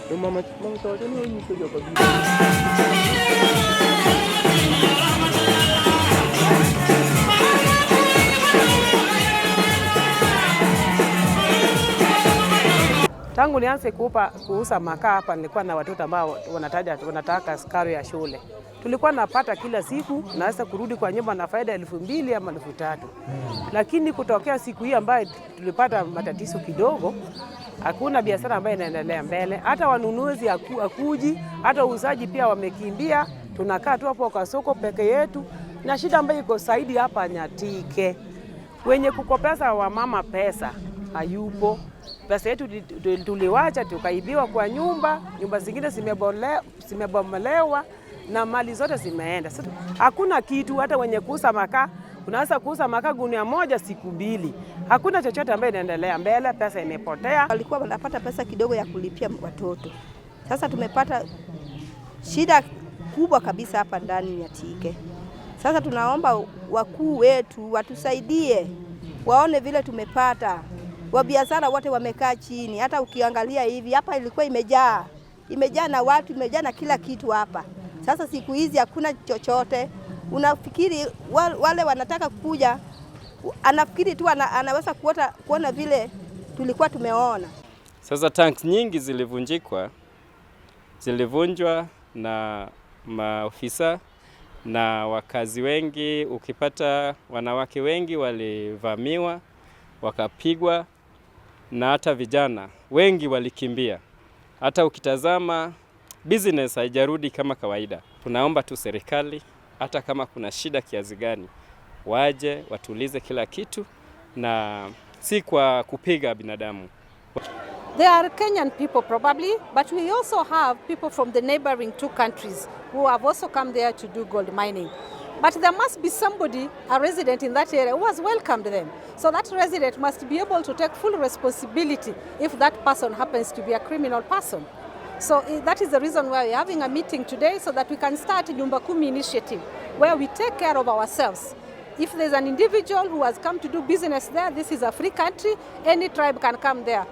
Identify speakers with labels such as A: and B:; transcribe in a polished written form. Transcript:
A: To mama to wacho ni onyiso joka biro.
B: Tangu nianze kuuza makaa hapa, nilikuwa na watoto ambao wanataka karo ya shule. Tulikuwa napata kila siku, naweza kurudi kwa nyumba na faida 2,000 ama 3,000. Lakini kutokea siku hii ambayo tulipata matatizo kidogo, hakuna biashara ambayo inaendelea mbele. Hata wanunuzi hakuji, hata uuzaji pia wamekimbia. Tunakaa tu hapo kwa soko peke yetu, na shida ambayo iko zaidi hapa Nyatike, wenye kukopesa wamama pesa hayupo. Pesa yetu tuliwacha tukaibiwa kwa nyumba, nyumba zingine zimebomolewa na mali zote zimeenda. Sasa hakuna kitu, hata wenye kuuza makaa, unaweza kuuza makaa gunia moja siku mbili, hakuna chochote ambayo inaendelea mbele, pesa imepotea.
C: Walikuwa wanapata pesa kidogo ya kulipia watoto. Sasa tumepata shida kubwa kabisa hapa ndani Nyatike. Sasa tunaomba wakuu wetu watusaidie, waone vile tumepata. Wabiashara wote wamekaa chini, hata ukiangalia hivi hapa ilikuwa imejaa, imejaa na watu, imejaa na kila kitu hapa. Sasa siku hizi hakuna chochote. Unafikiri wale wanataka kuja, anafikiri tu anaweza kuona vile tulikuwa tumeona.
D: Sasa tanks nyingi zilivunjwa na maofisa na wakazi wengi. Ukipata wanawake wengi walivamiwa, wakapigwa, na hata vijana wengi walikimbia. Hata ukitazama business haijarudi kama kawaida. Tunaomba tu serikali, hata kama kuna shida kiasi gani, waje watulize kila kitu, na si kwa kupiga binadamu.
E: There are Kenyan people probably, but we also have people from the neighboring two countries who have also come there to do gold mining. But there must be somebody, a resident in that area, who has welcomed them. So that resident must be able to take full responsibility if that person happens to be a criminal person. So that is the reason why we're having a meeting today, so that we can start Nyumba Kumi initiative, where we take care of ourselves. If there's an individual who has come to do business there, this is a free country, any tribe can come there.